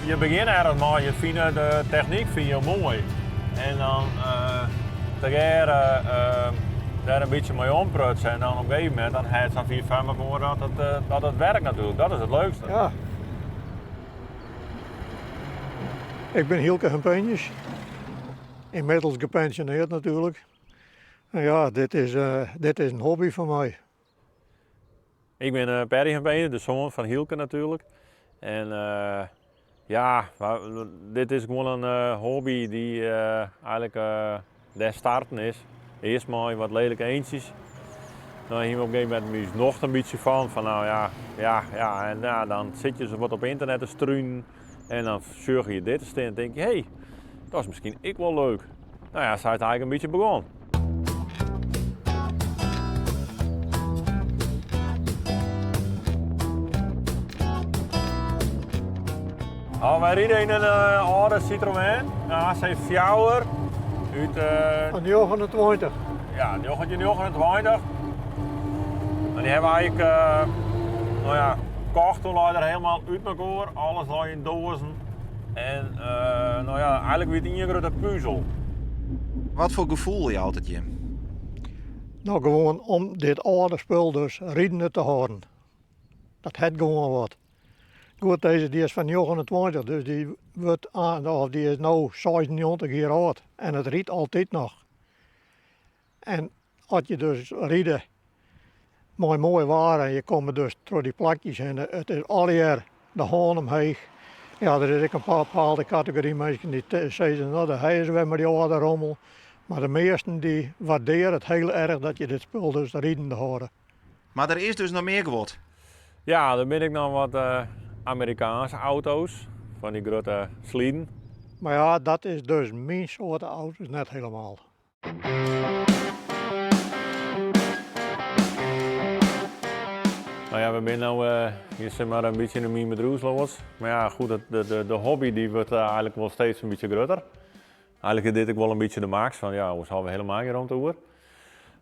Je begjinne ergens mei, je fine de technyk fine jo moai. En dan tegearre dêr in bytsje mei omprutse en dan op in gegeven momint dan ha je it safier foar mekoar dat it, dat it werkt natuerlik. Dat is it leukste. Ja. Ik bin Hielke Hempenius, ynmiddels gepensioneerd natuerlik. En ja, dit is, dit is in hobby foar my. Ik bin Perry Hempenius, de soan fan Hielke natuerlik. En ja, dit is gewoan in hobby dy't eigenlik dêr starten is. Earst mei wat lelike eendjes. Dan hiene we op in gegeven momint ús nocht in bytsje fan, fan nou ja, ja, ja, en ja, dan sit je sa wat op ynternet te strunen en dan sjogge je dit te stean en tink je, hé, dat is miskien ek wol leuk. Nou ja, sa is it eigenlik in bytsje begûn. Oh, wy ride yn in âlde Citroën, in AC4 út... 29. Ja, 1929. En dy hawwe wy eigenlik, no ja, kocht. Toen lei er helemaal út mekoar. Alles lei yn doazen. En no ja, eigenlik wie it ien grutte puzel. Wat foar gefoel jout it jim? No gewoan om dit âlde spul dus ridende te hâlden. Dat hat gewoan wat. Goed, dizze dy is fan 29, dus dy wurdt of dy is no 96 jier âld en it rydt altyd noch. En as je dus ride mei moai waar en je komme dus troch dy plakjes hinne, it is allegear de hân omheech. Ja, der is ek in bepaalde kategory minsken dy't sizze, no dêr ha je se wer mei dy âlde rommel. Mar de measten dy waardeare it hiel erch dat je dit spul dus ridende hâlde. Mar der is dus noch mear guod. Ja, der binne ek noch wat Amerikaanske auto's, fan dy grutte sliden. Mar ja, dat is dus myn soarte auto's net helemaal. No ja, we binne no hjir sis mar in bytsje yn myn bedriuwsloads. Mar ja, goed, de hobby dy wurdt eigenlik wol steeds in bytsje grutter. Eigenlik is dit ek wol in bytsje de max, want ja, oars hawwe we helemaal gjin romte oer.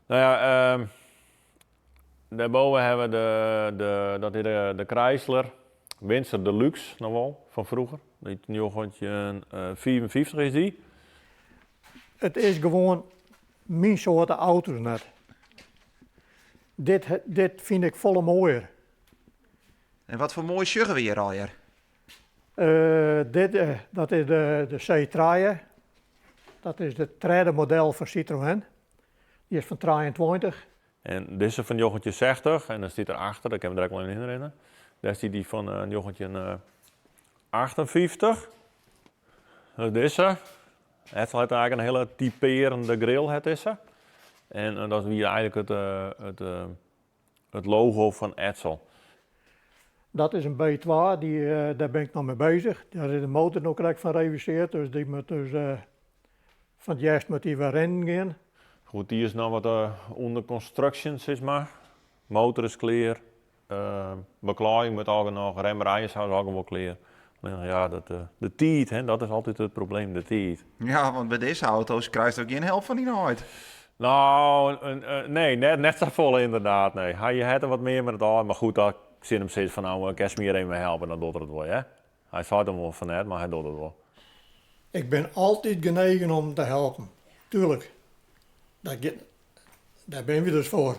No ja, dêrboven hawwe we de, dat is de Chrysler Windsor Deluxe noch wol, fan froeger. Út 1955 is dy. It is gewoan myn soarte auto's net. Dit, dit fyn ik folle moaier. En wat foar moai sjogge we hjir allegear? Dit, dat is de C3. Dat is it tredde model fan Citroën. Dy is fan 23. En dizze fan 1960, en dan stiet der achter, dêr kinne we direkt wol even hinne rinne. Dêr stiet dy fan 1958. Dat is dizze. Edsel hat eigenlik in hiele typearjende grill, hat dizze. En dat wie eigenlik it logo fan Edsel. Dat is in B2, dy, dêr bin ik noch mei bezich. Dêr is de motor no krekt fan reviseard, dus dy moat dus fan 't hjerst moat dy wer rinnen gean. Goed, dy is noch wat ûnder construction, sis mar. Motor is klear, beklaaiïng moat allegear noch, remmerij en sa is allegear wol klear. Allinnich ja, dat, de tiid, hè, dat is altyd it probleem, de tiid. Ja, want by dizze auto's krijst ek gjin help fan dyn heit. No, nee, net safolle ynderdaad, nee. Hy hat der wat mear mei it âld, mar goed, as ik tsjin him sis fan no, kinst my hjir even mei helpe, dan docht er it wol, hear. Hy seit dan wol fan net, mar hy docht it wol. Ik bin altyd genegen om te helpen, tuerlik. Dat, dêr binne wy dus foar.